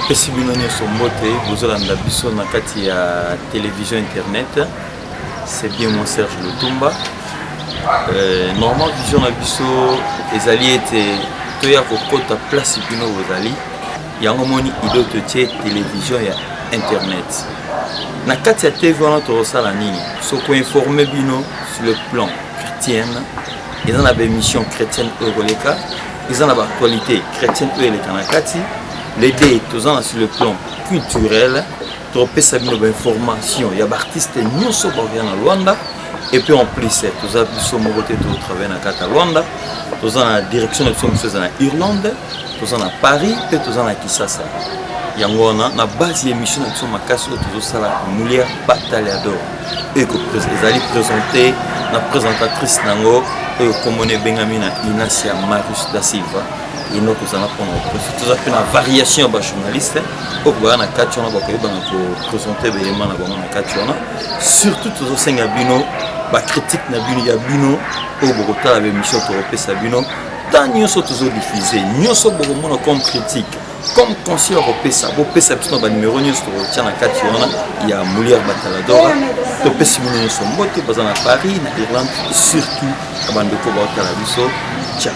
Napesi bino nyonso mbote, bozolanda biso na kati ya télévision internet. C'est bien moi, Serge Lutumba. Normal vision na biso ezali ete toya kokota place bino bozali. Yango moni ido totie télévision ya internet. Na kati ya TV wana tokosala nini? So koinforme bino sur le plan chrétien, eza na baémission chrétienne oyo koleka, eza na baactualité chrétienne oyo eleka na kati. Le d toza na sur le plan culturel, topesa bino bainformation ya baartiste nyonso bakoya na Lwanda. Et puis en plus, toza biso moko te, totravaille na kati ya Lwanda. Toza na direction na biso mosusu eza na Irlande, toza na Paris mpe toza na Kisasa. Yango wana na base ya émission na biso makasi oyo tozosala, Mulher Batalhador, oyo ezali présente na présentatrice nango oyo komona ebengami na Inacia Marius da Silva. Ino tozala mpona toza mpe na variation ya bajournaliste oyo baya na kati wana, bakoyebana koprésente belema na bango na kati wana. Surtout tozosenga bino bacritique na bino ya bino oyo bokotala baémission, tokopesa bino temps nyonso tozodiffuse. Nyonso bokomona comme critique, comme conseil ya kopesa, bopesa biso na banimero nyonso tokotia na kati wana ya Mulher Bataladora. Topesi bino nyonso mbote, baza na Paris, na Irlande, surtout na bandeko baotala biso. Ciao.